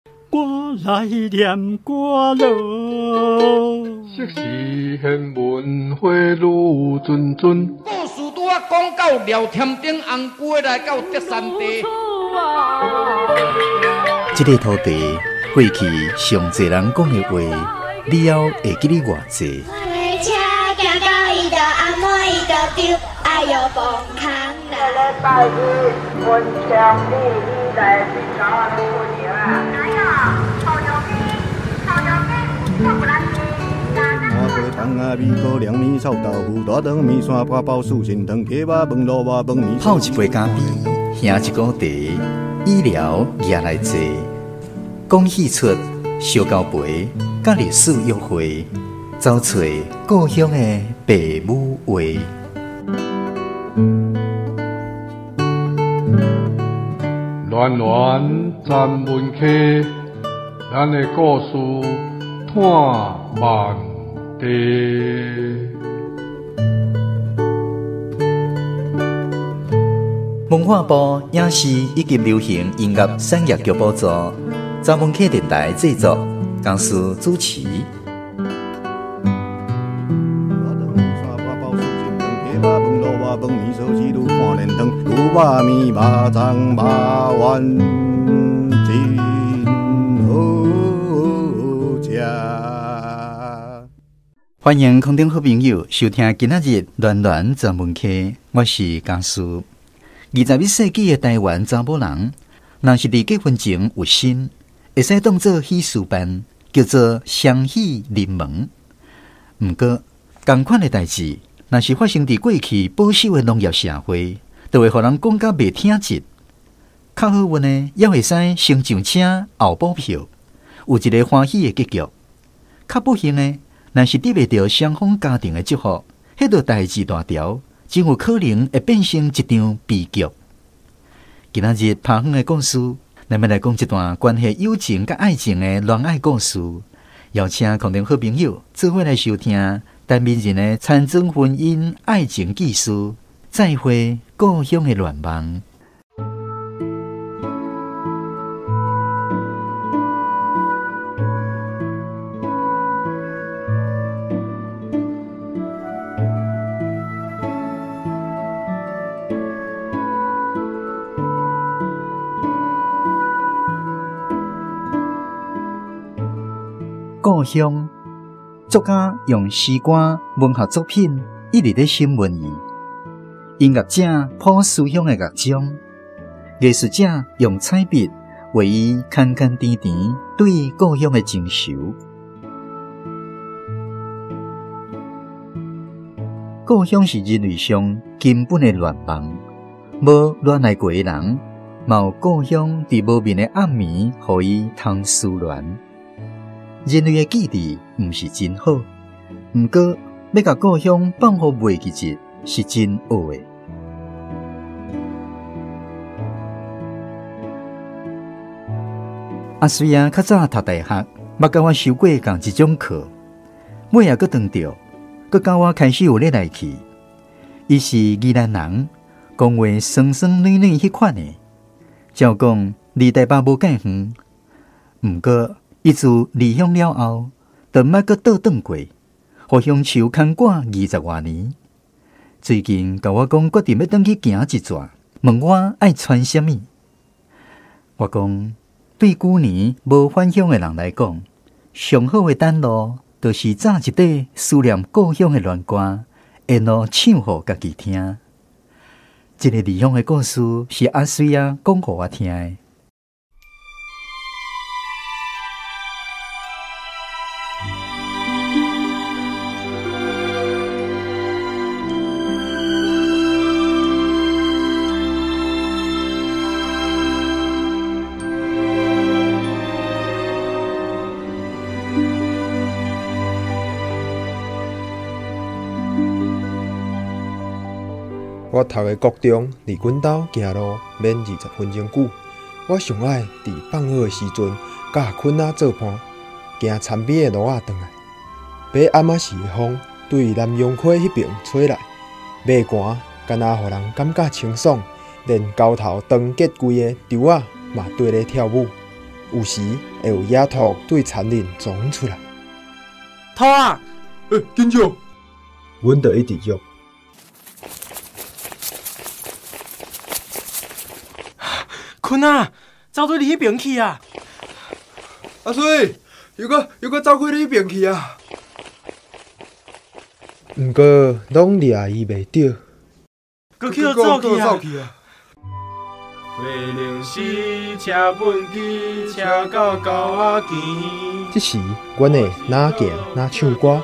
我來念歌囉。昔時玄文花女谆谆。故事拄仔講到廖添丁紅龜來到德山地。這个土地過去上濟人講的話，了後會記得偌濟？泡一杯咖啡，喝一壺茶，醫療也來坐，講戲出燒交陪，佮歷史約會，走揣故鄉的爸母話。暖暖咱文溪，咱的故事伴万地。文化部影視以及流行音樂產業局補助，查文溪電台製作，公司主持。歡迎空中好朋友收聽今仔日暖暖查文溪，我是家師。21世紀的台灣查某人，若是佇結婚前有心，會使當做喜事辦，叫做雙喜臨門。毋過，仝款的代誌，若是發生佇過去保守的農業社會，就會予人講甲袂聽質。較好運的，猶會使先上車後補票，有一個歡喜的結局。較不幸的，若是得袂著雙方家庭的祝福，彼个代誌大條，真有可能會變成一場悲劇。今仔日拍遠的故事，咱欲來講一段關係友情佮愛情的戀愛故事。邀請空中好朋友做伙來收聽陳明仁的殘裝婚姻愛情記事，再會故鄉的願望。故鄉，作家用詩歌、文學作品一直咧審問伊；音樂者譜思鄉的樂章，藝術者用彩筆畫伊牽牽甜甜對故鄉的情愁。故鄉是人類上根本的願望，無戀愛過的人，嘛有故鄉佇無眠的暗暝，予伊通思戀。人類的記憶毋是真好，毋過欲共故鄉放予袂記得是真惡的。阿水仔較早讀大學，捌共我修過仝一種課，尾仔閣當著，閣佮我開始有咧來去。伊是宜蘭人，講話酸酸軟軟彼款的，照講離台北無介遠，毋過伊自離鄉了後，就毋捌閣倒轉過，予鄉愁牽掛20外年。最近共我講決定欲轉去行一轉，問我愛穿啥物。我講對舊年無返鄉的人來講，上好的等路，就是紮一塊思念故鄉的戀歌，沿路唱予家己聽。這个離鄉的故事是阿水仔講予我聽的。我讀的國中，離阮兜行路免20分鐘久。我上愛佇放學的時陣，佮坤仔做伴，行田邊的路仔轉來。爬暗仔時的風對南陽溪彼爿吹來，馬寒敢若予人感覺清爽，連溝頭長結規个稻仔嘛綴咧跳舞。有时会有野兔对田林撞出来。兔仔，欸，紧张！阮就一直约。坤仔，走对你彼边去啊！阿水，又阁走开你彼边去啊！毋过拢掠伊袂著。阁去倒走去啊！车畚箕，车到狗仔墘。这时，阮会哪行哪唱歌。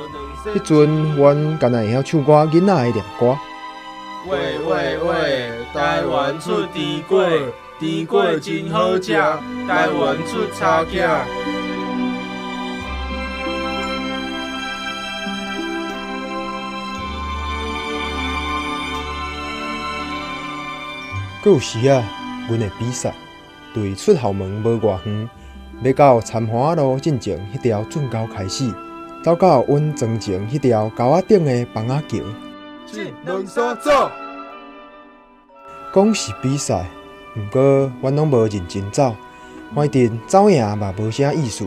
彼阵，阮敢若会晓唱歌囡仔的念歌。喂喂喂，台湾出甜粿，甜粿真好食，台湾出查囝。阁有时啊，阮会比赛，对出校门无偌远，欲到参花路进前彼条圳沟开始，走到阮庄前彼条沟仔顶的房仔桥。一、两、三，走！讲是比赛，毋过阮拢无认真走，反正走赢嘛无啥意思。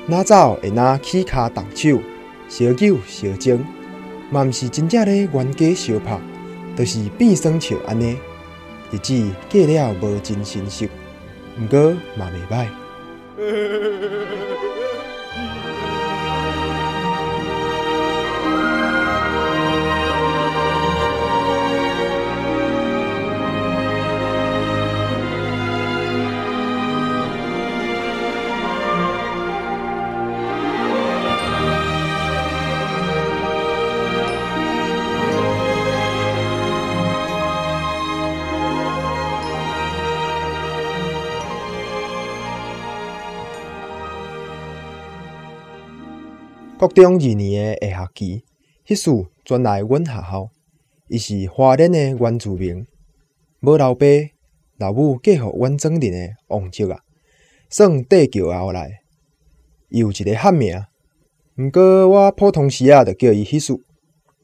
若走会若起跤动手，相揪相争，嘛毋是真正咧冤家相拍，就是变耍笑按呢。日子过了无真神色，毋过嘛袂䆀。国中二年的下学期，彼次转来阮学校，伊是花莲的原住民，无老爸老母嫁予阮庄邻的王叔啊，算缀轿后来。伊有一个汉名，毋过我普通时仔就叫伊彼次，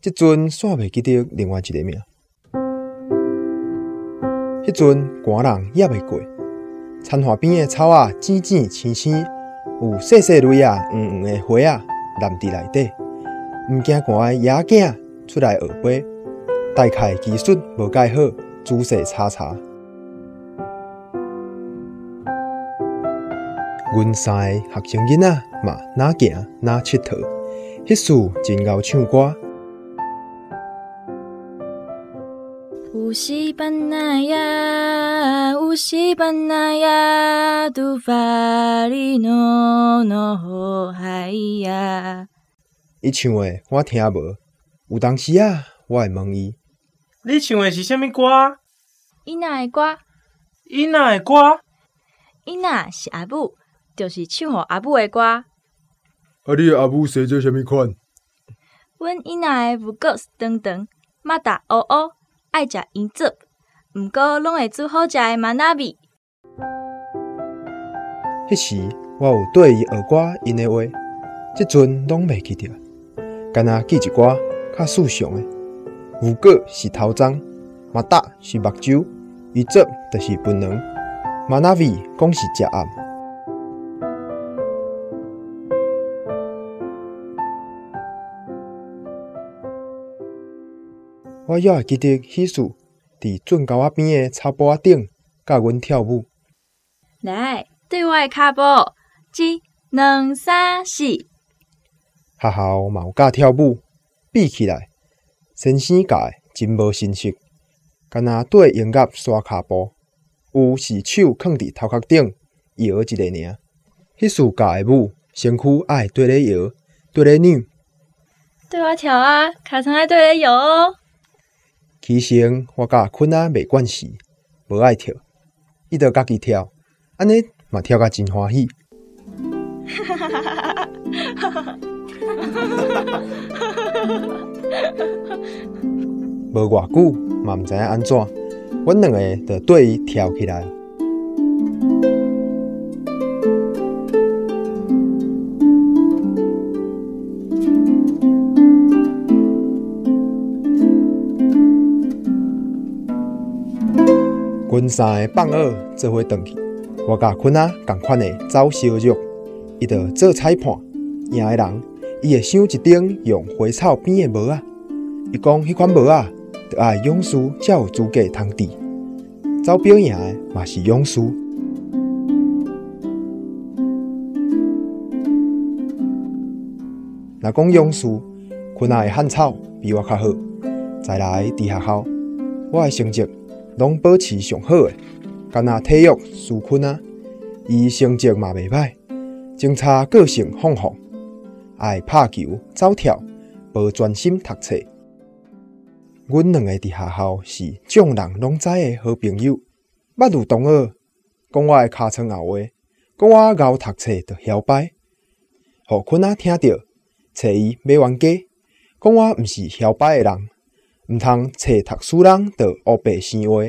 这阵煞袂记得另外一个名。彼阵寒人犹未过，田岸边的草仔紫紫青青，有细细蕊仔黄黄的花仔。烂伫内底，毋惊寒的野囝出来学飞，大概技术无介好，姿势差差。阮三个学生囡仔嘛，若行若𨑨迌，彼次真𠢕唱歌。有时班那呀，有时班那呀，拄发哩诺诺海呀。伊唱的我听无，有当时啊，我会问伊：你唱的是啥物歌？囡仔的歌。囡仔的歌？囡仔是阿母，就是唱予阿母的歌。啊，你的阿母生做啥物款？阮囡仔的母骨是长长，马达乌乌。爱食盐汁，毋过拢会煮好食的馒仔味。彼时我有缀伊学歌𪜶的话，这阵拢袂记得，干焦记一寡较世俗的。牛果是头鬃，马达是目睭，伊汁就是槟榔，馒仔味讲是食暗。我犹会记得彼次伫圳沟仔边的草埔仔顶，佮阮跳舞。来，对我的跤步，一、两、三、四。学校嘛有教跳舞，比起来，先生教的真无神色，干焦对音乐刷跤步，有是手囥伫头壳顶摇一下尔。彼次教的舞，身躯爱对咧摇，对咧扭。对我跳啊，尻川爱对咧摇哦。起先我佮坤仔袂惯势，无爱跳，伊就家己跳，按呢嘛跳甲真欢喜。无偌久嘛毋知影按怎，阮两个就缀伊跳起来。阮三个放学做伙转去，我佮坤仔仝款的走烧肉，伊就做裁判，赢的人伊会赏一顶用花草编的帽仔。伊讲彼款帽仔，著爱勇士才有资格通戴。走表赢的嘛是勇士。若讲勇士，坤仔的汉草比我较好。再来伫学校，我的成绩拢保持上好的，敢若体育输坤仔，伊成绩嘛袂歹，穿插个性放放，爱拍球、走跳，无专心读册。阮两个伫学校是众人拢知的好朋友。捌有同学讲我的尻川后话，讲我𠢕读册就嚣摆，予坤仔听著，揣伊欲冤家，讲我毋是嚣摆的人，毋通揣读书人就乌白生话。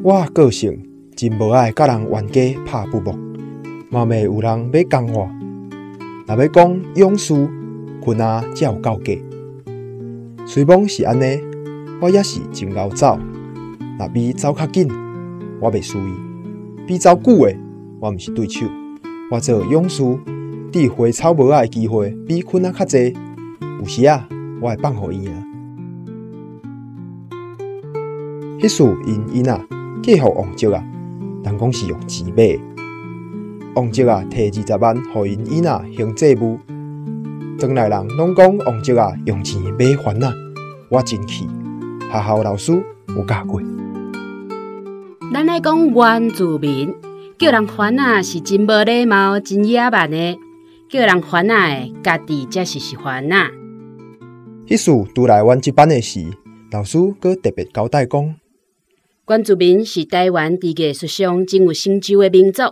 我个性真无爱佮人冤家拍不木，嘛袂有人欲共我。若欲讲勇士，坤仔才有够格。虽罔是按呢，我也是真𠢕走。若比走较紧，我袂输伊；比走久的，我毋是对手。我做勇士，戴花草帽仔的机会比坤仔较济。有时啊，我会放予伊赢。彼次𪜶囡仔嫁予王叔啊，人讲是用钱买的。王叔啊，提20万予𪜶囡仔还债务。庄内人拢讲王叔啊用钱买番仔，我真气。学校老师有教过。咱爱讲原住民，叫人番仔是真无礼貌、真野蛮的。叫人番仔的，家己才是番仔。彼次拄来阮这班的时，老师阁特别交代讲，原住民是台湾伫艺术上真有成就的民族，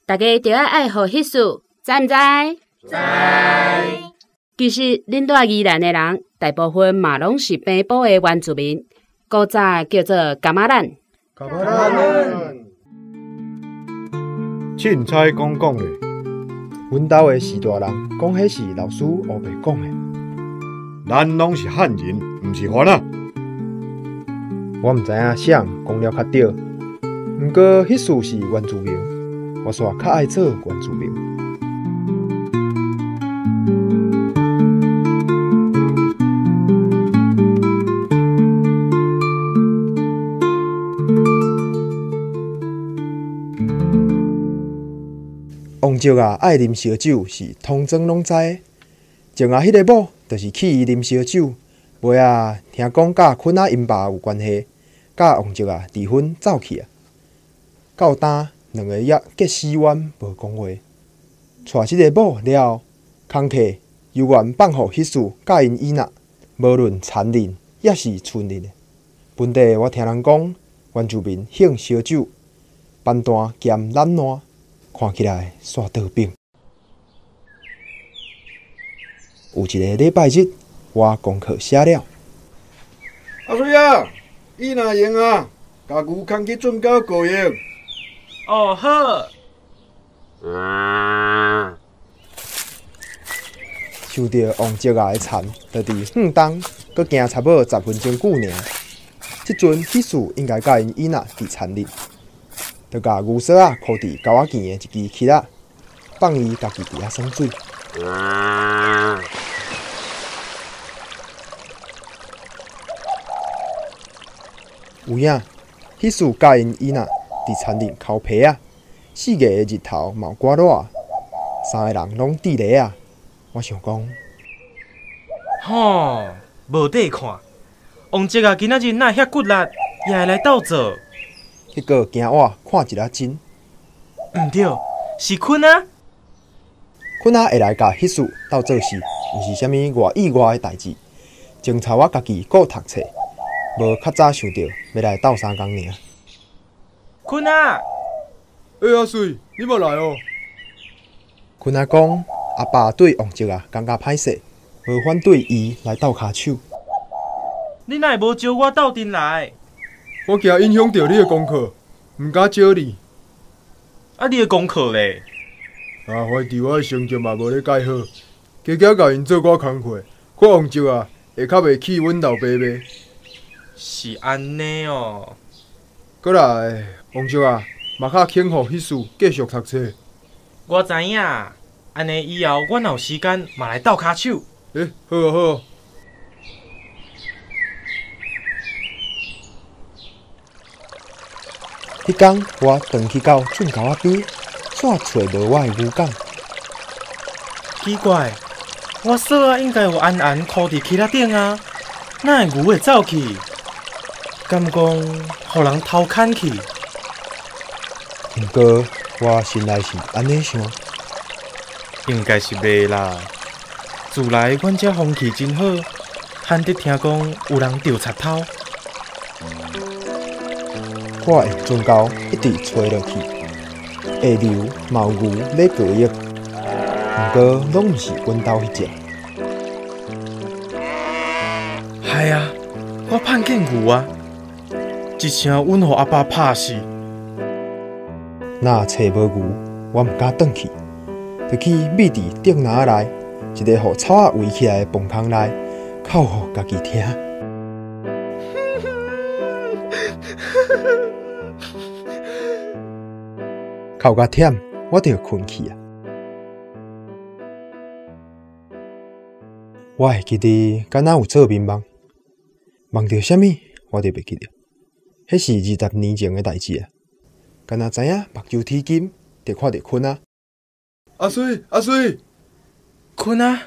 大家著爱爱护彼事，知毋知？知。其实，恁住宜兰的人，大部分嘛拢是平埔的原住民，古早叫做噶玛兰。噶玛兰。凊彩讲讲咧。阮兜的序大人讲，彼是老师乌白讲的。咱拢是汉人，毋是番仔。我毋知影啥人讲了较对，毋过彼事是原住民，我煞较爱做原住民。王叔啊，爱啉烧酒是通庄拢知的。前仔彼个某就是去伊啉烧酒，尾仔听讲佮坤仔𪜶爸有关系，佮王叔啊离婚走去啊。到今两个也结死冤无讲话。娶这个某了后，工课犹原放予彼事佮𪜶囡仔，无论田恁抑是村恁的。本地我听人讲，原住民兴烧酒，班单兼懒烂。看起来煞倒反。有一个礼拜日，我功课写了。阿水啊，你若闲啊，共牛牵去圳沟过浴。哦，好。想著王叔仔的田，就伫远东，阁行差不多10分钟久尔。这阵彼事应该佮𪜶囡仔伫田里。就共牛索仔箍伫沟仔墘的一支欹仔，放伊家己伫遐耍水。有影，彼事佮𪜶囡仔伫田里抠皮仔，4月的日头嘛有寡热，3个人拢伫咧啊。我想讲，吼，无得看，王叔仔今仔日哪会遐骨力，也会来斗做？彼个惊我看一下真，毋对，是坤啊！坤仔会来共彼事斗做事，毋是啥物外意外的代志。净差我家己顾读册，无较早想著欲来斗相共尔。坤仔，欸，阿水，你嘛来哦？坤仔讲，阿爸对王叔仔感觉歹势，无反对伊来斗跤手。你哪会无招我斗阵来？我惊影响著你的功课，毋敢招你。啊，你的功课咧？啊，反正我的成绩嘛无咧盖好，加减共𪜶做寡工课，看王叔啊会较袂气阮老爸袂？是按呢哦。阁来，王叔啊，嘛较肯予彼事继续读册。我知影，按呢以后阮若有时间嘛来斗跤手。欸，好啊好啊。彼工我转去到圳沟仔边，煞揣无我的牛犅。奇怪，我索仔应该有安安箍伫墘仔顶啊，哪会牛会走去？敢讲予人偷牵去？毋过我心内是按呢想，应该是袂啦。自来阮遮风气真好，罕得听讲有人著贼偷。我的圳沟一直揣落去，下流嘛有牛咧过域，毋过拢毋是阮兜彼只。系啊，我盼见牛啊！一声阮予阿爸拍死。若揣无牛，我毋敢转去，就去覕伫竹篮仔内，一个予草仔围起来的饭空内，哭予家己听。哭甲忝，我就睏去啊。我会记得，敢若有做眠梦，梦著啥物，我就袂记得。彼是20年前的代志啊，敢若知影目睭铁金，就看著坤啊。阿水，阿水，坤啊！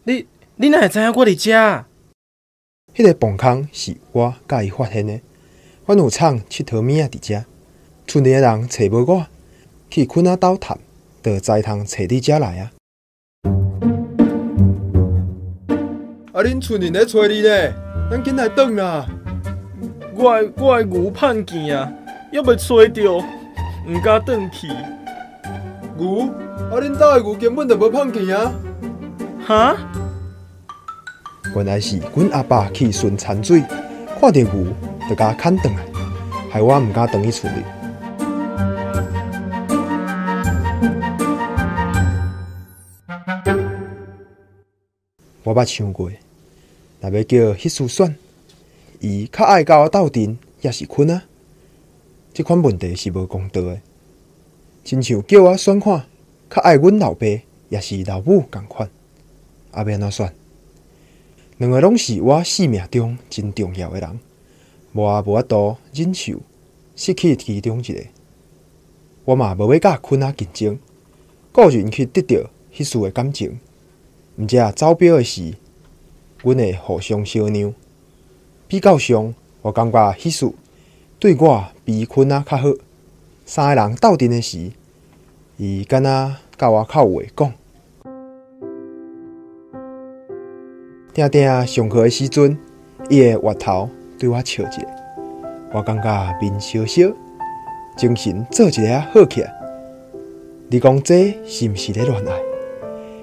你哪会知影我伫遮？彼个饭空是我佮伊发现的，阮有藏𨑨迌物仔伫遮，村里的人揣无我，去坤仔兜探，就知通揣伫遮来啊。啊！恁村人咧揣你呢，咱紧来转啦。我的牛盼见啊，犹未揣著，毋敢转去。牛？啊！恁兜的牛根本就无盼见啊！哈？原来是阮阿爸去巡田水，看著牛就共牵转来，害我毋敢转去厝里。我捌想过，若欲叫彼事选，伊较爱佮我斗阵，抑是坤啊？这款问题是无公道的。亲像叫我选看，较爱阮老爸，抑是老母仝款，啊，欲按怎选？两个拢是我生命中真重要的人，我无法度忍受失去其中一个。我嘛无欲佮坤仔竞争，个人去得著彼事的感情。毋则走表的时，阮会互相相让。比较上，我感觉彼事对我比坤仔较好。三个人斗阵的时，伊敢若佮我较有话讲。定定上课的时阵，伊会回头对我笑一下，我感觉面烧烧，精神做一下好起来。你讲这是毋是咧恋爱？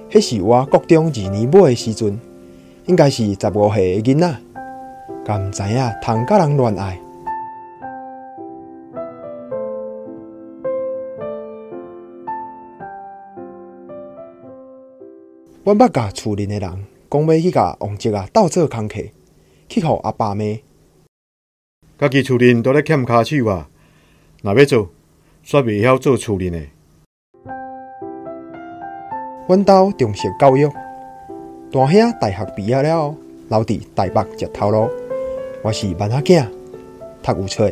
彼是我国中2年尾的时阵，应该是15岁的囡仔，敢知影通佮人恋爱？阮捌共厝里的人讲欲去共王叔啊斗做工课，去予阿爸骂。家己厝里都咧欠跤手啊，若欲做，煞袂晓做厝里的。阮兜重视教育，大兄大学毕业了后，留伫台北食头路。我是万仔囝，读有册，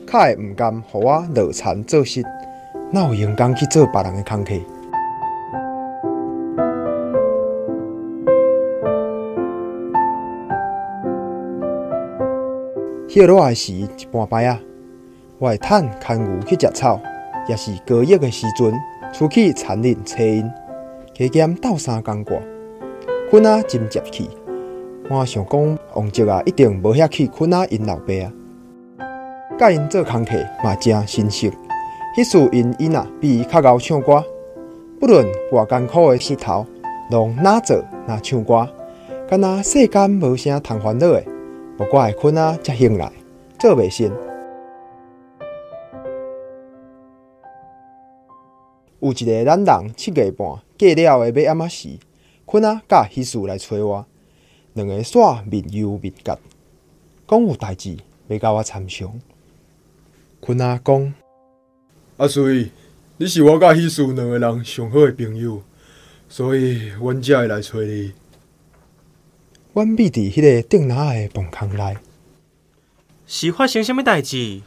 较会毋甘予我落田做事，哪有闲工去做别人的工课？歇热的时，一半摆仔，我会趁牵牛去食草，也是高一的时阵，出去田里找𪜶，加减斗相共过。坤仔真接气，我想讲王叔啊，一定无遐气坤仔𪜶老爸啊。佮𪜶做工课嘛诚亲熟，彼次𪜶囡仔比伊较𠢕唱歌，不论偌艰苦的日头，拢若做若唱歌，敢若世间无啥通烦恼的。无怪坤仔遮兴来，做袂成。有一个咱人7月半过了的尾暗仔时，坤仔佮彼事来揣我，两个煞面忧面结，讲有代志欲佮我参详。坤仔讲：阿水，你是我佮彼事两个人上好的朋友，所以阮才会来揣你。阮覕伫彼个竹篮仔的磅空内。是发生啥物代志？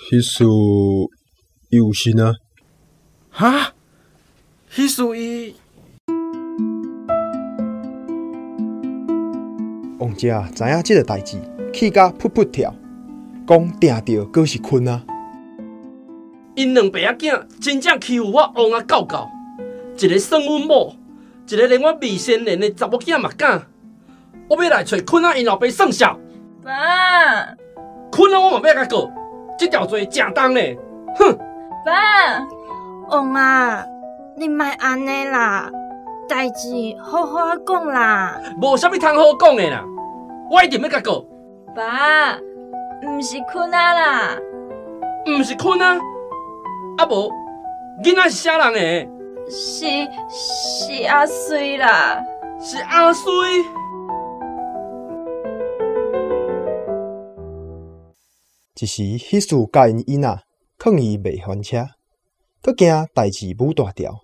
彼事伊有身啊。哈？彼事伊……王叔知影这个代志，气甲噗噗跳，讲定著阁是坤啊！𪜶两爸仔囝真正欺负我王仔狗狗，一个耍阮某，一个连我未成年的查某囝嘛敢。我欲来揣坤仔𪜶老爸算数。爸，坤仔我嘛欲共告，这条罪诚重咧！哼！爸，王啊，你莫按呢啦，代志好好仔讲啦。无啥物通好讲的啦，我一定欲共告。爸，毋是坤仔啦，毋是坤仔，啊无，囡仔是啥人的？是阿水啦，是阿水。一时，彼事佮𪜶囡仔劝伊袂还车，阁惊代志舞大条，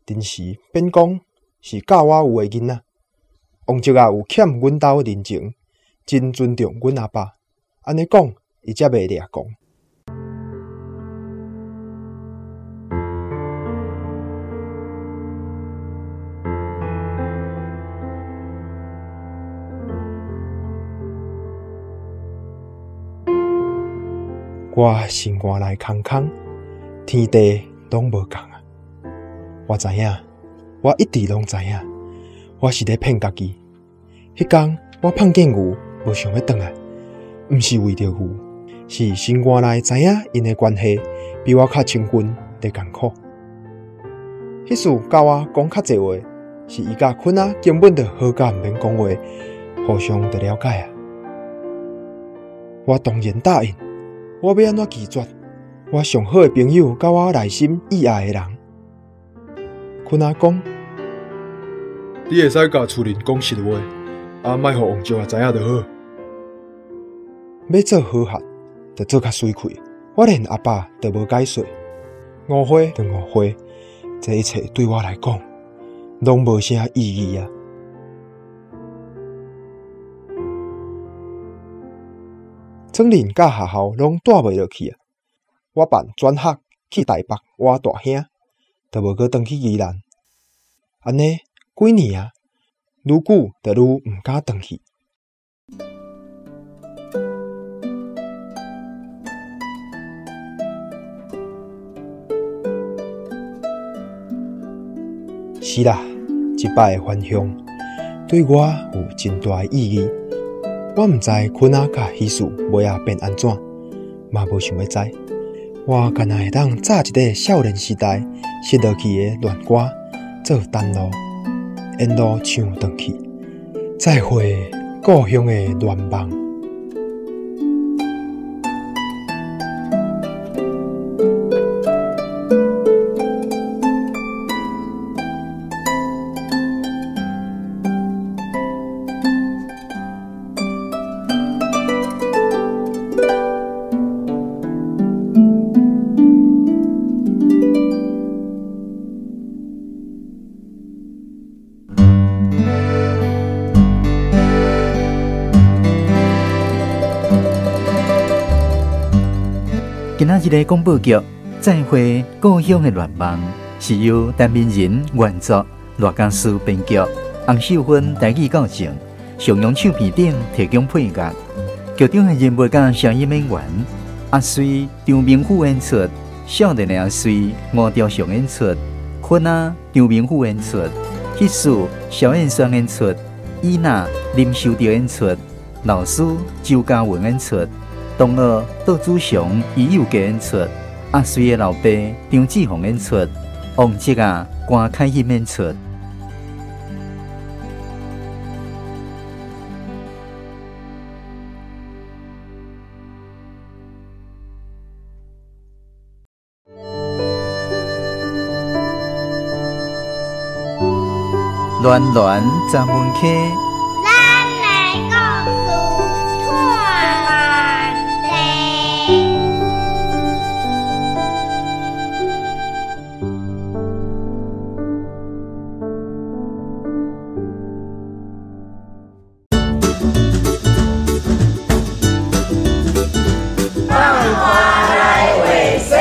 临时变讲是教我有的囡仔。王叔仔有欠阮兜人情，真尊重阮阿爸，按呢讲，伊才袂掠狂。我心肝内空空，天地拢无仝啊！我知影，我一直拢知影，我是咧骗家己。彼工我碰见牛，无想欲转来，毋是为著牛，是心肝内知影𪜶的关系比我较亲近咧艰苦。彼事佮我讲较济话，是伊佮坤仔根本就好甲毋免讲话，互相就了解啊。我当然答应。我欲按怎拒绝我上好的朋友，佮我内心意爱的人？坤仔讲，你会使共厝人讲实话，啊，莫予王叔仔知影就好。欲做好汉，就做较媠气。我连阿爸都无解说，误会就误会，这一切对我来讲，拢无啥意义啊。庄人佮学校拢带袂落去啊！我办转学去台北，我大兄就无阁转去宜兰。按呢几年啊，愈久就愈毋敢转去。是啦，这摆的返乡对我有真大的意义。我毋知坤仔佮彼事尾仔变按怎，嘛无想欲知。我敢若会当早一个少年时代失落去的恋歌做单路，沿路唱转去，再会故乡的恋梦。今仔日的广播剧《再会故乡的恋梦》是由陈明仁原作，赖家书编剧，洪秀芬台语教证，上扬唱片顶提供配乐。剧中的人物佮声音演员阿水张明富演出，少年的阿水吴兆祥演出，坤仔张明富演出，彼事萧燕双演出，伊娜林修德演出，老师周嘉文演出。同学杜子祥、余友杰演出，阿水的老爸张志宏演出，王叔仔关凯欣演出。暖暖十文溪。咱的故事拖慢地。放花来画生。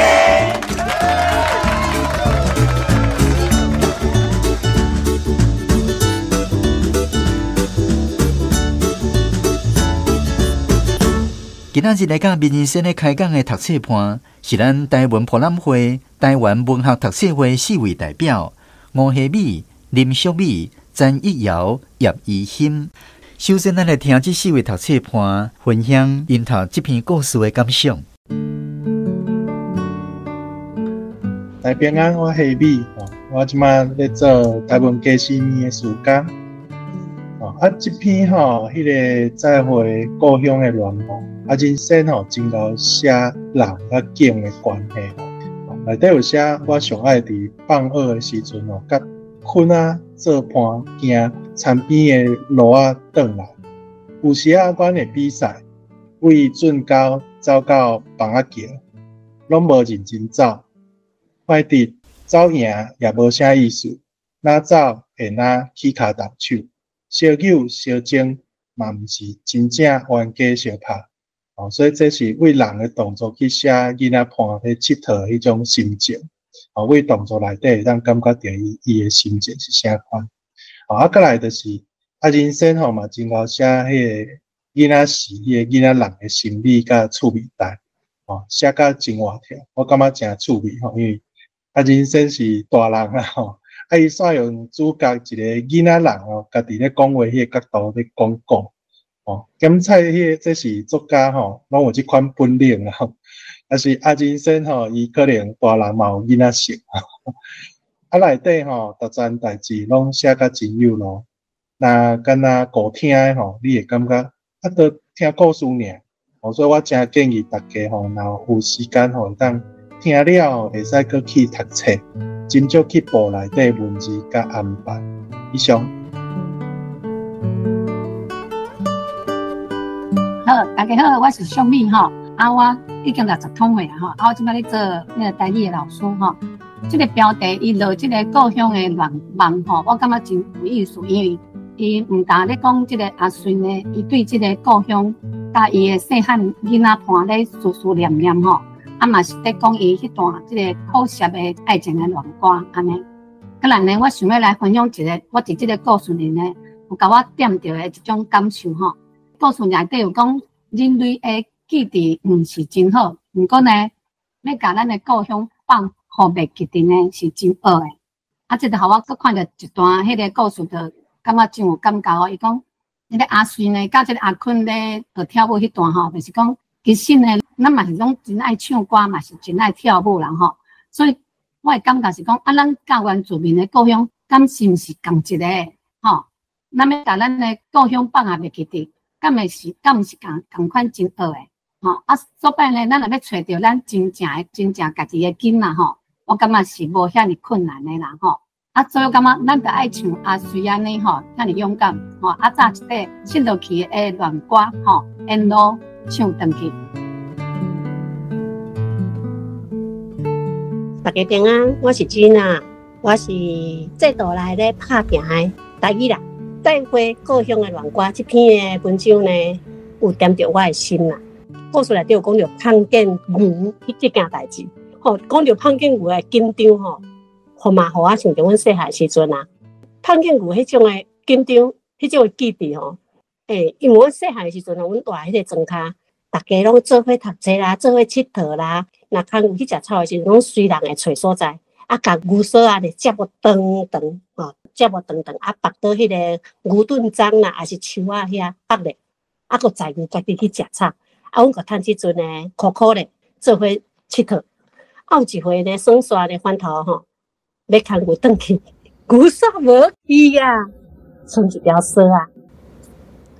今仔日來佮民人生咧開講的讀冊伴，是咱台灣博覽會、台灣文學讀冊會四位代表：吳希美、林淑美、陳一瑤、葉怡欣。首先，咱來聽這四位讀冊伴分享𪜶讀這篇故事的感想。大家平安，我希美，我這擺咧做台文家私面的事工。啊，這篇吼，彼個再會故鄉的戀夢，啊，人生吼真𠢕寫人佮景的關係吼。內底有寫我上愛佇放學的時陣吼，佮睏仔做伴行田邊的路仔轉來。有時仔阮會比賽，為圳溝走到房仔橋，攏無認真走，反正走贏也無啥意思，若走會若起跤動手。相扭相爭嘛，毋是真正冤家相拍，哦，所以這是為人的動作去寫囡仔伴咧𨑨迌彼種心情，哦，為動作內底會當感覺著伊的心情是啥款，哦，啊，閣來就是啊，人生吼嘛真𠢕寫彼個囡仔時，彼個囡仔人的心理佮趣味代，哦，寫甲真活跳，我感覺誠趣味吼，因為啊，人生是大人啦吼。啊！伊煞用主角一個囡仔人哦，家己咧講話彼個角度咧講講哦。檢采彼個這是作家吼，攏有這款本領啦吼。但是阿人生吼，伊可能大人嘛有囡仔性。啊，內底吼，逐件代誌攏寫甲真有路。若敢若顧聽的吼，你會感覺啊，都聽故事爾。哦，所以我誠建議大家吼，若有時間吼，會當聽了會使閣去讀冊。真少去簿內底文字佮安排。以上。好，大家好，我是淑美吼，啊，我已經60通歲啊吼，啊，我這擺咧做那個台語的老師吼。這個標題伊落這個故鄉的戀夢吼，我感覺真有意思，因為伊毋但咧講這個阿順呢，伊對這個故鄉佮伊的細漢囡仔伴咧思思念念吼。啊嘛是咧講伊彼段這個苦澀的愛情的戀歌按呢。閣來呢，我想欲來分享一個，我佇這個故事裡呢，有共我點著的一種感受吼。故事內底有講，人類的記憶毋是真好，毋過呢，欲共咱的故鄉放予袂記得呢，是真惡的。啊，這就予我閣看著一段彼個故事，就感覺真有感覺哦。伊講，彼個阿穗呢，佮這個阿坤咧學跳舞彼段吼，就是講。其實呢，咱嘛是攏真愛唱歌，嘛是真愛跳舞人吼。所以我的感覺是講，啊，咱佮原住民的故鄉，敢是毋是仝一個？吼，咱欲共咱的故鄉放也袂記得，敢會是，敢毋是仝款真惡的？吼，啊，所擺呢，咱若欲揣著咱真正的、真正家己的根啦吼，我感覺是無遐爾困難的啦吼。啊，所以我感覺咱著愛像阿穗按呢吼，遐爾勇敢吼，啊，早一塊失落去的戀歌吼，沿路唱轉去。大家平安，我是吉娜，我是這道來咧拍拼的台語人。再會故鄉的戀歌這篇的文章呢，有點著我的心啦。故事內底有講著胖見牛這件代誌，吼，講著胖見牛的緊張吼，予嘛予我想著阮細漢時陣啊，胖見牛彼種的緊張，彼種的記憶吼。因為阮細漢時陣吼，阮蹛彼個莊跤，逐家攏做伙讀冊啦，做伙𨑨迌啦。若牽牛去食草的時陣，攏隨人會揣所在，啊，共牛索仔咧接無長長，吼，接無長長，啊，縛倒彼個牛頓欉啦，抑是樹仔遐縛咧，啊，閣載牛家己去食草。啊，阮閣趁這陣呢，苦苦咧做伙𨑨迌。啊，有一回呢，耍沙咧翻頭吼，欲牽牛轉去，牛索無去啊，賰一條索仔。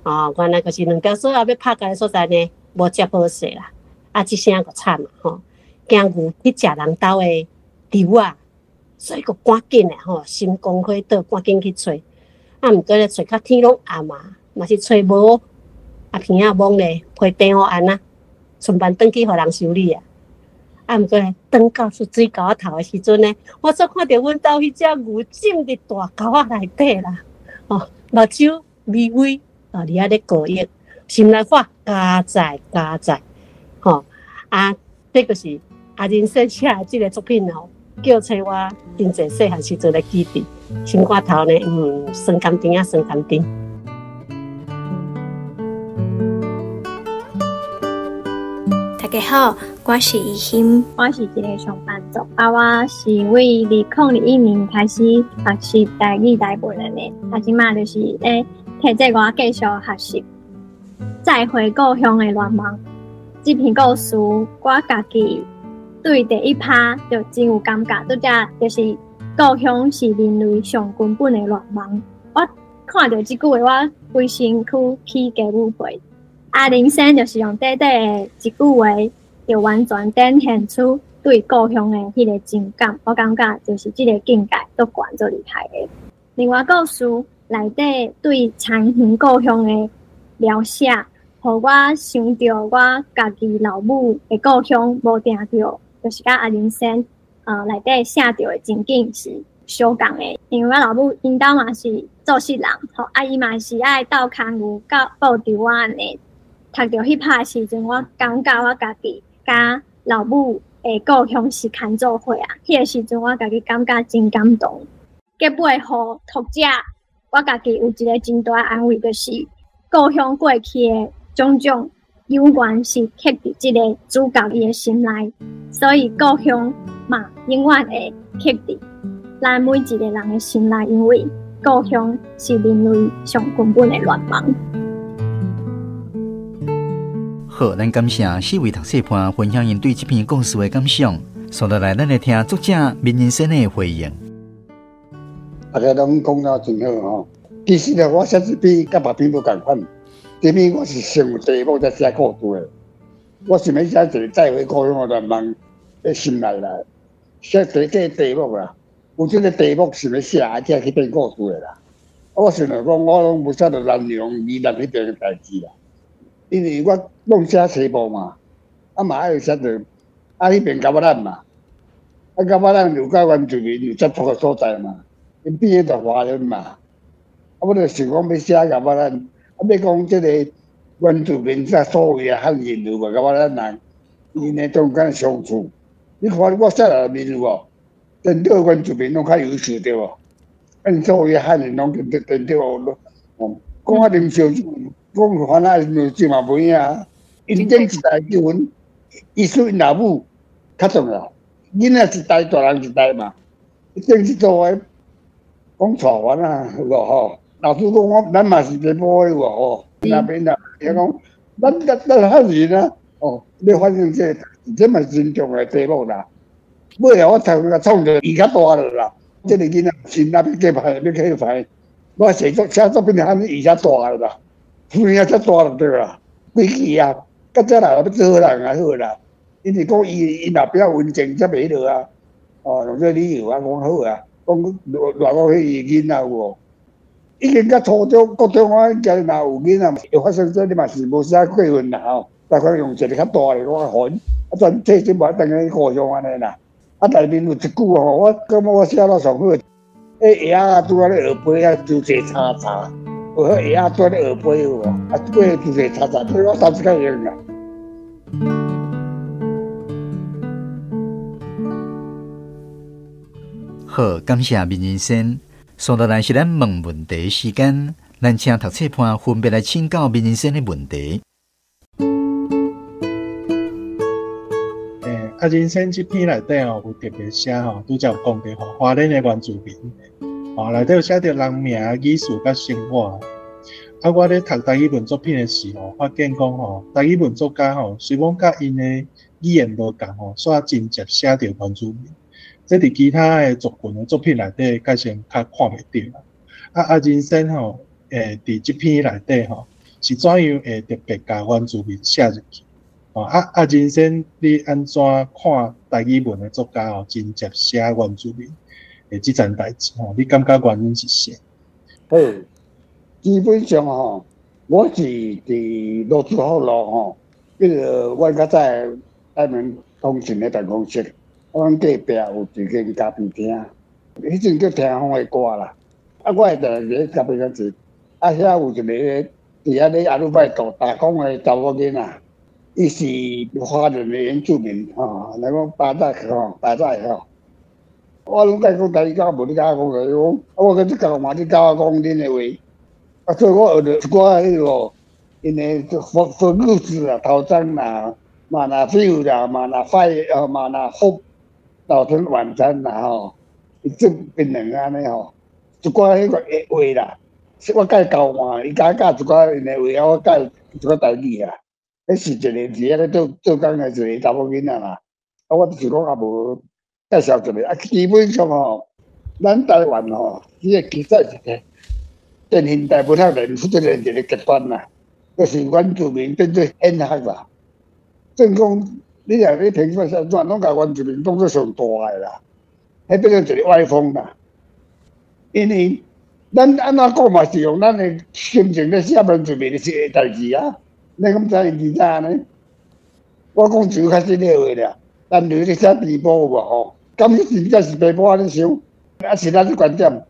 哦，原來就是兩條索仔欲拍共的所在呢，無接好勢啦。啊，這聲閣慘啊吼，驚牛去食人兜的稻仔，所以閣趕緊的吼，心肝火倒，趕緊去揣。啊，毋過咧揣較天攏暗啊，嘛是揣無，啊鼻仔懵咧，批電予按啊，順便轉去予人修理啊。啊，毋過咧，轉到出水溝仔頭的時陣呢，我煞看著阮兜彼隻牛浸佇大溝仔內底啦，哦，目睭微微啊，佇遐咧過憶，心內話佳哉佳哉，吼啊，這個是阿仁先寫的這個作品哦，叫找我真濟細漢時陣的記憶，心肝頭呢，酸甘甜啊，酸甘甜。大家好，我是怡欣，我是一個上班族，啊，我是為2021年開始學習台語台文的呢，啊，這馬就是咧提這我繼續學習。再回故鄉的願望，這篇故事我家己對第一趴就真有感覺，拄則就是故鄉是人類上根本的願望。我看到這句話，我規身軀起雞母皮。啊，人生就是用短短的一句話，就完全展現出對故鄉的彼個情感。我感覺就是這個境界足懸足厲害的。另外，故事內底對田園故鄉的描寫，予我想著我家己老母的故鄉無定著，就是佮阿人生內底寫著的情景是相仝的。因為我老母𪜶兜嘛是做事人，吼，啊伊嘛是愛鬥牽牛佮布稻仔按呢。讀著彼拍的時陣，我感覺我家己佮老母的故鄉是牽做伙啊。彼個時陣，我家己感覺真感動。結尾，予讀者，我家己有一個真大的安慰，就是故鄉過去的種種永遠是刻佇這個主角伊的心內，所以故鄉嘛永遠會刻佇咱每一個人的心內，因為故鄉是人類上根本的願望。好，咱感謝四位讀冊伴分享𪜶對這篇故事的感想。接落來，咱來聽作者閔仁先的回應。大家攏講得真好吼。其實呢，我寫這篇佮別篇無仝款。這篇我是先有題目才寫故事的。我想欲寫一個再回故鄉的願望佇心內啦，寫這個題目啦。有這個題目想欲寫，才去變故事的啦。我想著講，我攏無寫著南陽、宜蘭彼邊的代誌啦。因為我攏寫西部嘛，啊嘛愛寫著啊彼邊甲咱嘛，啊佮咱有佮原住民有接觸的所在嘛，𪜶變做華人嘛，啊我就想講欲寫佮咱，啊欲講這個原住民這所謂的漢人有無佮咱人，𪜶的中間相處，你看我寫內面有無？顛倒原住民攏較優秀對無？啊𪜶所謂的漢人攏顛顛倒，哦，講啊啉燒酒。講番仔啉燒酒嘛無影啊！𪜶頂一代結婚，伊輸𪜶老母較重要。囡仔一代，大人一代嘛。頂一組的講娶番仔有無吼？老師講我咱嘛是北部的有無吼？那邊啦，伊講咱咱咱漢人啊，哦，你反正這個這嘛是真重要的題目啦。尾後我頭殼創著伊較大了啦，這個囡仔心那欲過歹，欲去歹，我寫作寫作品喊伊較大了啦。有影遮大就對啦，規矩啊，到遮來欲做好人也好啦。因為講伊𪜶若比較溫情，才袂彼落啊。哦，用這理由啊，講好啊，講賴講彼伊囡仔有無？已經甲初中、高中我應該若有囡仔，會發生這你嘛是無啥過分啦吼。大概用一個較大的我還，啊，全體這無等於故鄉按呢啦。啊，內面有一句吼，我感覺我寫了上好，彼鴨仔拄仔咧學飛啊，就坐叉叉。有彼鴨仔拄仔咧學飛有無？啊，飛就坐叉叉，這我當時較用啦。好，感謝閔仁先。接落來是咱問問題時間，咱請讀冊伴分別來請教閔仁先的問題。啊，人生這篇內底哦，有特別寫吼，拄才有講著吼，花蓮的原住民，哦，內底有寫著人名、語事佮生活。啊，我咧讀台語文作品的時候，發現講吼，台語文作家吼，雖講佮𪜶的語言無仝吼，煞真濟寫著原住民。這佇其他的族群的作品內底，較先較看袂著啦。啊，人生吼，佇這篇內底吼，是怎樣會特別共原住民寫入去？哦，啊，人生你按怎看台語文的作家吼，真濟寫原住民的這層代誌吼？你感覺原因是啥？好，基本上吼，我是佇羅斯福路吼，彼個阮較早台灣通訊的辦公室，阮隔壁有一間咖啡廳，彼陣叫聽風的歌啦。啊，我會定佇咧咖啡廳坐，啊，遐有一個佇遐咧阿魯拜多打工的查某囡仔，伊是華人的原住民吼，來講巴仔吼，巴仔吼。我攏共伊講台語，講無你共我講伊講，啊，我閣你教嘛，你教我講恁的話。啊，所以我學著一寡彼個，𪜶的佛佛故事啦、頭鬃啦、嘛若 feel 啦、嘛若 fight 呃，嘛若福，早餐晚餐啦吼，伊做檳榔按呢吼，一寡彼個話啦，我共伊交換，伊共我教一寡𪜶的話，我教一寡台語啊。彼是一個佇遐咧做做工的一個查某囡仔啦。啊，我就是講也無介紹一下，啊，基本上吼，咱台灣吼，這個其實是個前現代文學人出現一個極端啦，就是原住民變做顯學啦。正講你若咧評說啥，怎攏共原住民當做上大的啦，彼變做一個歪風啦。因為咱按怎講嘛是用咱的心情咧寫原住民的是代誌啊。你敢知𪜶是怎呢？我講一句較實的話啦，咱女咧寫地波有無吼？敢是真正是地波按呢想？啊是咱的觀點。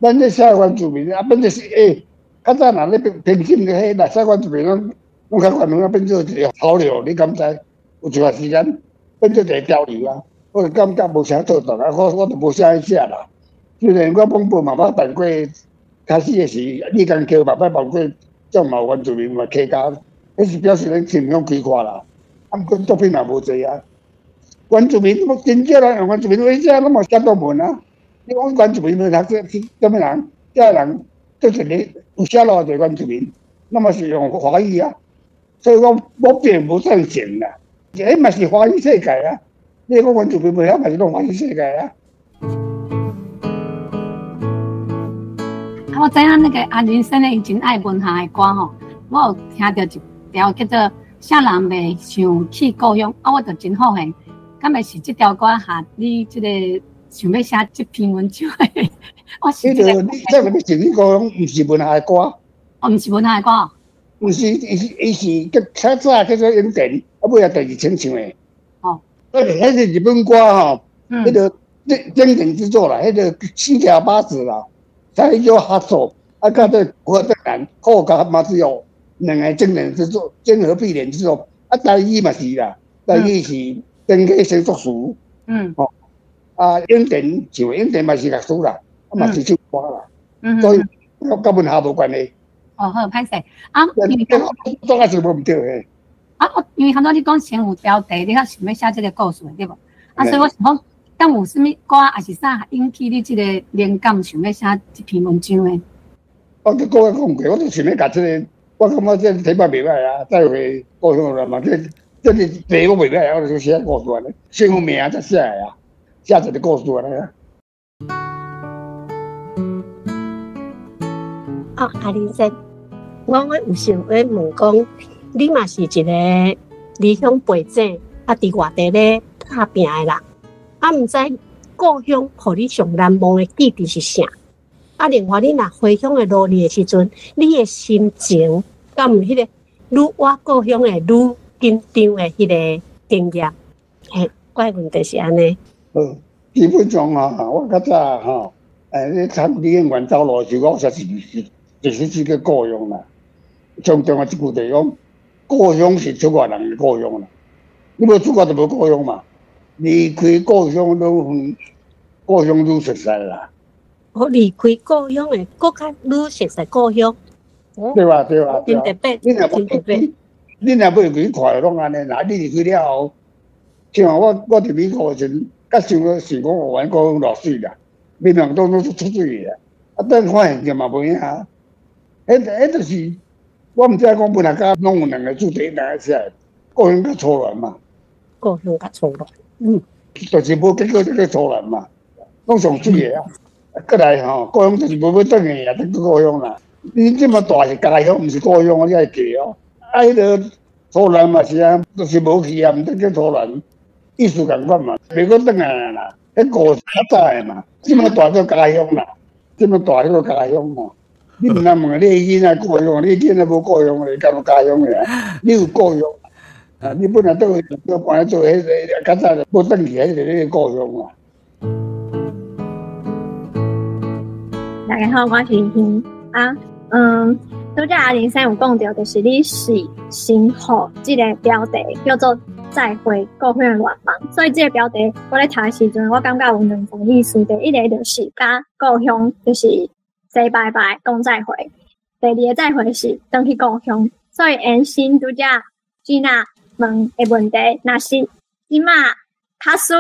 咱咧寫原住民啊，變做是欸，較早若咧評評審咧，彼若寫原住民攏攏較懸啊，變做一個潮流，你敢知？有一段時間變做一個潮流啊，我就感覺無啥做動啊，我就無啥去寫啦。雖然我廣播嘛捌辦過，開始的時李江橋嘛捌辦過，種嘛原住民嘛客家，彼是表示咱心胸開闊啦。啊，毋過作品也無濟啊。原住民真少人用原住民話寫，攏嘛寫作文啊。你講原住民文學是啥物人？這個人就是你有寫落就原住民，那麼是用華語啊。所以講我並無贊成啦。這嘛是華語世界啊！你講原住民文學嘛是攏華語世界啊。啊，我知影那個阿林生呢，伊真愛文學的歌吼。我有聽著一條叫做《啥人袂想去故鄉》，啊，我就真好奇，敢會是這條歌下你這個想欲寫這篇文章的？我是這個。你這個欲想去故鄉，毋是文學的歌。哦，毋是文學的歌。毋是，伊是較較早叫做永田，啊尾仔第二清唱的。哦。彼是日本歌吼，彼個經典之作啦，彼個七條八子啦，才叫合作，啊，佮這胡德蘭、霍加馬子哦，兩个經典之作，綜合必練之作。啊，台語嘛是啦，台語是登記先作詞。吼，啊，永田唱的，永田嘛是樂師啦，啊嘛是唱歌啦。所以佮文學無關係。哦，好，歹勢啊，因為總還是無毋對嘿。啊，我因為頭拄你講先有標題，你較想欲寫這個故事對無？啊，所以我想講，敢有啥物歌，抑是啥引起你這個靈感，想欲寫這篇文章的？我閣講過，我就想欲共這個，我感覺這個題目袂歹啊，再回故鄉啦嘛，這個題目袂歹啊，我就寫故事按呢，先有名才寫的啊，寫一個故事按呢啊。哦，阿林生。我有想欲問講，你嘛是一個離鄉背井，啊，佇外地咧打拚的人，啊，毋知故鄉予你上難忘的記憶是啥？啊，另外你若回鄉的路呢的時陣，你的心情敢有彼個愈倚故鄉會愈緊張的彼個經驗？嘿，我的問題是按呢。好，基本上啊，我較早吼，咧參女演員走路的時，我實是就是這個故鄉啦。上重要一句就是講，故鄉是出外人的故鄉啦。你無出國就無故鄉嘛。離開故鄉愈遠，故鄉愈熟悉啦。哦，離開故鄉會閣較愈熟悉故鄉。對吧？對吧？真特別，真特別。你若欲入去看，攏按呢。若你離開了後，像我佇美國的時陣，較想講想講，阮故鄉偌媠啦，明明當攏出媠的，啊，等發現著嘛無影啊。彼就是。我毋知講文學家攏有兩個主題，兩個寫，故鄉佮初戀嘛。故鄉佮初戀，就是無結果就叫初戀嘛，攏上媠的啊。過來吼，故鄉就是無欲轉去啊，這叫故鄉啦。你這麼大是家鄉，毋是故鄉啊，你愛記哦。啊，彼個初戀嘛是啊，就是無去啊，毋得叫初戀，意思仝款嘛，袂閣轉來啦。彼故事較早的嘛，這麼大叫家鄉啦，這麼大叫家鄉嘛。你毋通问你囡仔故乡，你囡仔无故乡，你敢有家乡尔？你有故乡啊？你本来倒倒搬来做彼个，较早就无转去，彼个你的故乡啊。大家好，我是欣啊，拄才阿林生有讲到，就是你是先予这个标题叫做再会故乡的愿望，所以这个标题我咧读的时阵，我感觉有两层意思。第一个就是佮故乡就是 say 拜拜，讲再会；第二个再会是转去故乡。所以延伸拄才吉娜问的问题，若是这马假使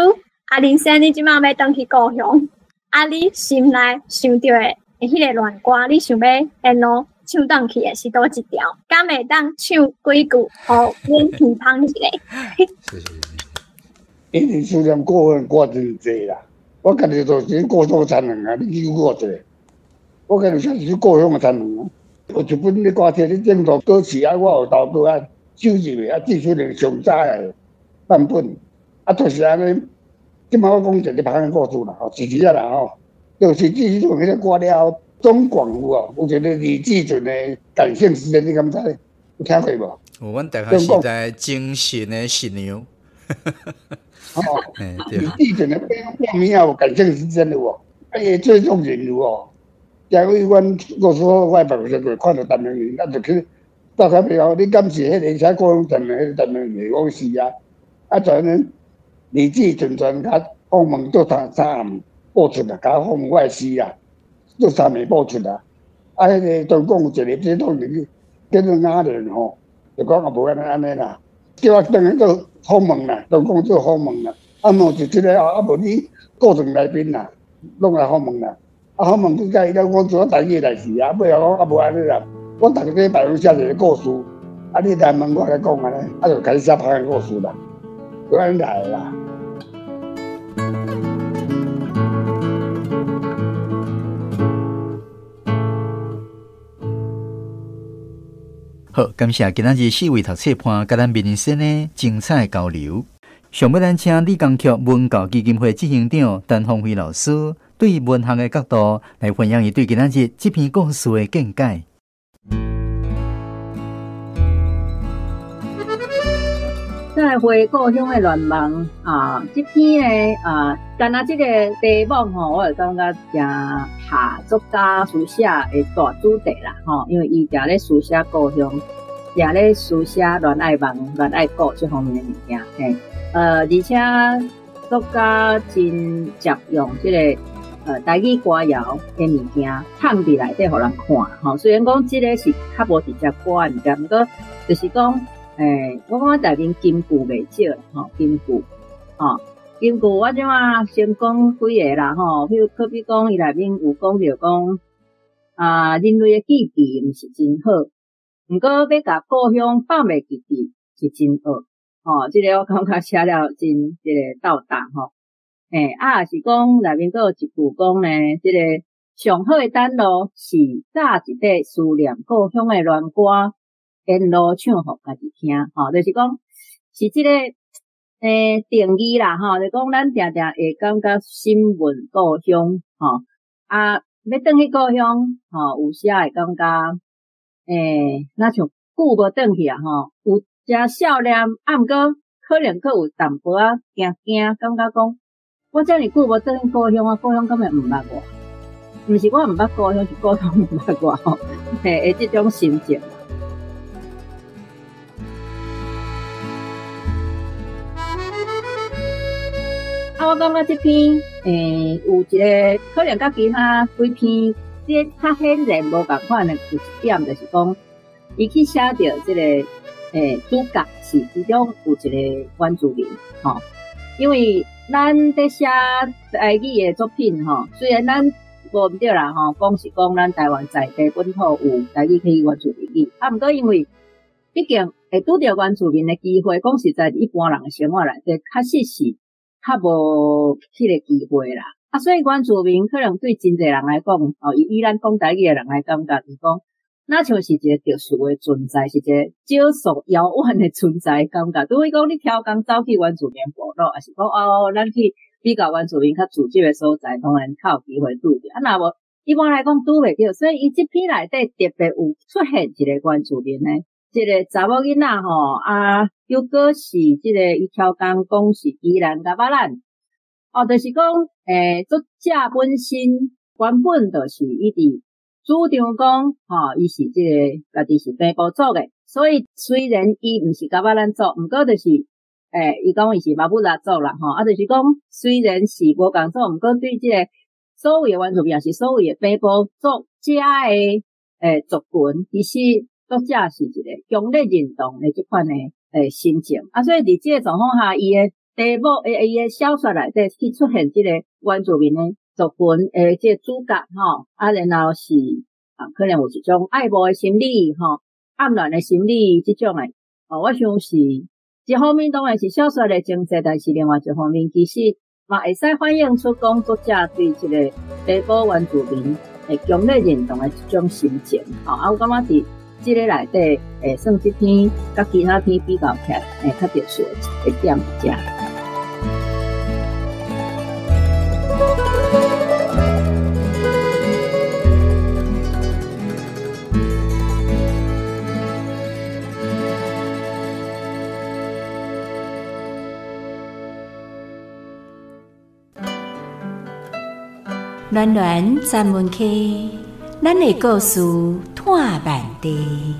阿林生你这马欲转去故乡，啊，你心内想著的彼个恋歌，你想欲沿路唱转去的是佗一条？敢会当唱几句，予阮耳芳一下？因为思念故乡歌真济啦，我家己就是故乡田园啊，你去过一下，我家己写一首故乡的田园啊。有一本咧歌册，你顶头歌词啊，我有投过啊，收入的啊，至少连上早的版本啊，就是按呢。这摆我讲一个芳的故事啦，吼，是这啦吼，就是至少彼个歌了后，总广有哦，有一个李济准的感性时间，你敢知？有听过无？有，阮大学时代精神的新娘。哦，李济准的报名有感性时间有无？啊，伊最重人有无？因为阮我说我办公室过看著陈明仁，啊，就去到遐边哦，你敢是彼个写故乡陈明迄个陈明仁？我讲是啊，啊，就按呢。李济准全共访问做三暗报出来，共访问我的诗啊，做三暝报出来。啊，彼个中共有一个这种人叫做阿伦吼，就讲也无按呢按呢啦，叫我转去做访问啦，中共做访问啦。啊，问就这个啊，啊无你顾阵来宾啦，拢来访问啦。啊，访问佮伊了，我做台语代志啊，尾后讲啊无按呢啦，我逐个礼拜拢写一个故事，啊，你来问我来讲按呢，啊，就开始写芳的故事啦，就按呢来啦。好，感谢今仔日四位读册伴佮咱民生的精彩交流。上尾咱请李江曲文教基金会执行长陈芳辉老师对文学的角度来分享伊对今仔日这篇故事的见解。再会故乡的愿望啊，这篇呢啊，但若这个题目吼，我就感觉诚合作家书写的大主题啦吼，因为伊定咧书写故乡，定咧书写恋爱梦、恋爱故这方面的物件嘿。而且作家真常用这个台语歌谣的物件藏伫内底，予人看吼。虽然讲这个是较无直接歌的物件，毋过就是讲。我感觉内面金句袂少啦，吼，金句，吼，金句我这马先讲几个啦，吼，比如可比讲伊内面有讲著讲，啊，人类的记忆毋是真好，毋过欲共故乡放袂记得是真恶，吼，这个我感觉写了真这个到达，吼，啊，是讲内面阁有一句讲呢，这个上好的道路是早一块思念故乡的恋歌。沿路唱予家己听，吼，就是讲是这个定义啦，吼，就讲咱定定会感觉心问故乡，吼，啊，欲转去故乡，吼，有时会感觉，若像久无转去啊，吼，有诚少年，啊，毋过可能阁有淡薄仔惊惊，感觉讲我遮尔久无转去故乡啊，故乡敢会毋捌我？毋是我毋捌故乡，是故乡毋捌我，吼，嘿，这种心情。啊，我感觉这篇，有一个可能佮其他几篇，这个较显然无仝款的有一点，就是讲，伊去写著这个，主角是其中有一个原住民，吼，因为咱伫写台语的作品，吼，虽然咱无毋对啦，吼，讲是讲咱台湾在地本土有台语可以原住民语，啊，毋过因为毕竟会拄著原住民的机会，讲实在，一般人的生活内底确实是较无彼个机会啦，啊，所以原住民可能对真济人来讲，哦，以咱讲台语的人来感觉，就是讲，若像是一个特殊的存在，是一个少数遥远的存在感觉。除非讲你超工走去原住民部落，抑是讲哦，咱去比较原住民较聚集的所在，当然较有机会拄著。啊，若无一般来讲拄袂著，所以伊這篇內底特別有出現一個原住民的，這個查某囡仔吼，啊，又閣是這個伊超工講是宜蘭噶巴蘭，哦，就是講，作者本身原本就是伊佇主張講，吼，伊是這個家己是平埔族的，所以雖然伊毋是噶巴蘭族，毋過就是，伊講伊是馬布拉族啦，吼，啊，就是講雖然是無仝族，毋過對這個所謂的原住民，也是所謂的平埔族遮的族群，其實作者是一個強烈認同的這款的心情。啊，所以佇這個狀況下，伊的題目，伊的小說內底去出現這個原住民的族群的這個主角吼，啊，然後是啊，可能有一種愛慕的心理吼，暗戀的心理這種的。哦，我想是一方面當然是小說的情節，但是另外一方面其實嘛會使反映出講作者對這個平埔原住民會強烈認同的這種心情。吼，啊，我感覺佇這個內底，算這篇佮其他篇比較起來，較特殊的一點遮。暖暖专门区，咱的故事拖慢地。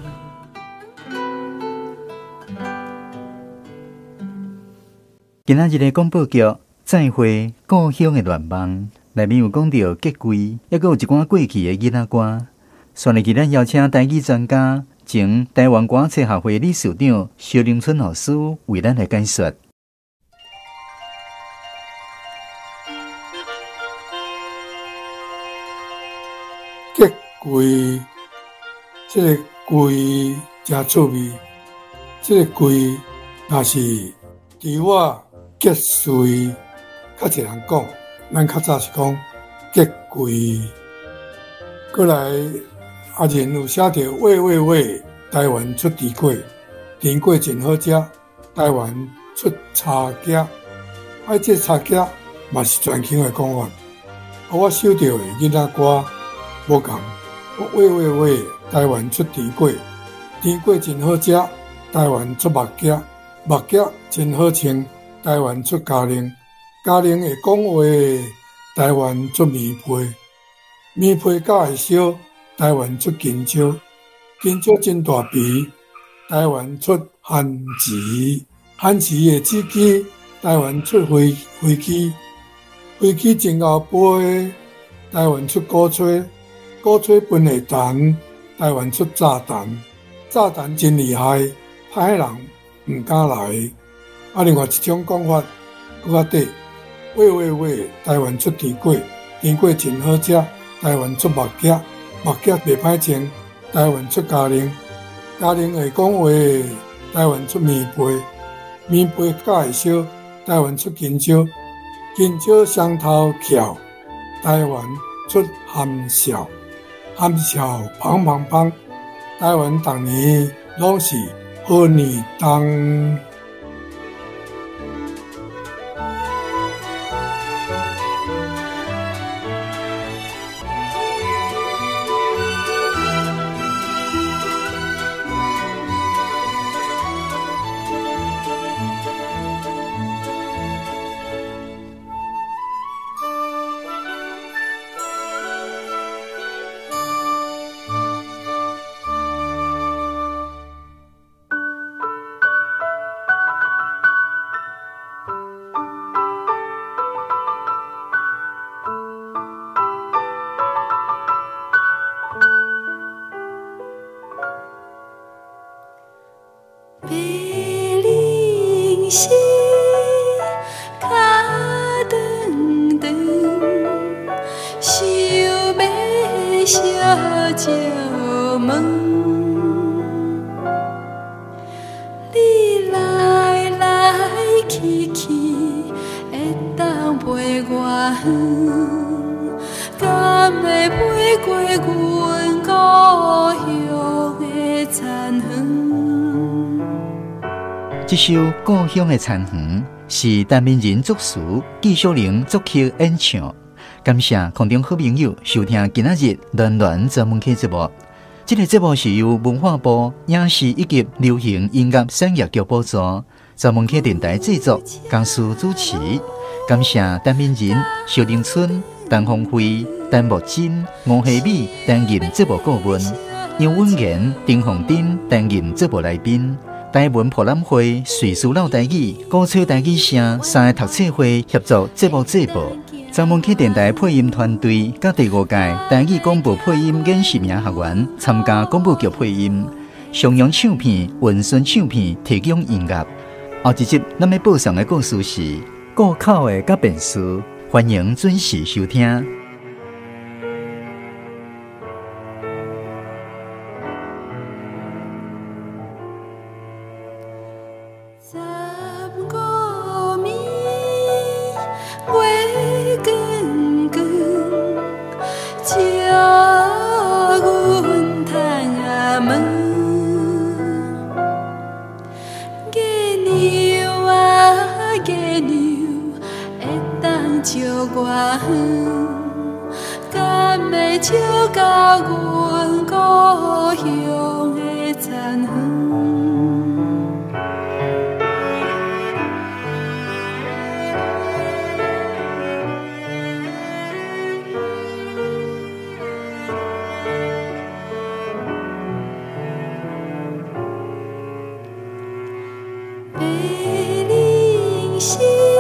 今仔日的广播剧《再会故乡的愿望》内面有讲到结柜，抑阁有一寡过去的囡仔歌。煞落去，咱邀请台语专家、前台湾歌册学会理事长萧玲春老师为咱来解说。结柜，这个柜真趣味。这个柜若是伫我结穗，较济人讲，咱较早是讲结柜。过来阿仁有写著喂喂喂，台湾出甜粿，甜粿真好食，台湾出柴仔，啊，这柴仔嘛是全球的讲法。啊，我收到的囡仔歌无仝，喂喂喂，台湾出甜粿，甜粿真好食，台湾出目镜，目镜真好穿，台湾出嘉玲，嘉玲会讲话，台湾出棉被，棉被甲会烧，台湾出金蕉，金蕉真大皮，台湾出番薯，番薯会起机，台湾出飞机，飞机真𠢕飞，台湾出鼓吹。鼓吹分会弹，台湾出炸弹，炸弹真厉害，歹人毋敢来。啊，另外一种讲法，阁较短。喂喂喂，台湾出甜粿，甜粿真好食，台湾出目镜，目镜袂歹穿，台湾出嘉玲，嘉玲会讲话，台湾出棉被，棉被甲会烧，台湾出金蕉，金蕉双头翘，台湾出含笑。含笑砰砰砰，台湾逐年攏是好年冬。这首《故乡的田园》是陈明仁作词，纪晓玲作曲演唱，感谢空中好朋友收听今仔日暖暖专门客节目。这个节目是由文化部影视以及流行音乐产业局补助，专门客电台制作，江苏主持。感谢陈敏仁、萧玲春、陈凤辉、陈木珍、吴希美担任节目顾问，杨文言、丁凤珍担任节目来宾。台文博览会、瑞士老台语、鼓吹台语声三个读册会协助节目制播。专门去电台配音团队，佮第五届台语广播配音演习名学员参加广播剧配音。上扬唱片、文顺唱片提供音乐。后一集咱欲播送的故事是顾口的佮便士，欢迎准时收听。白灵心。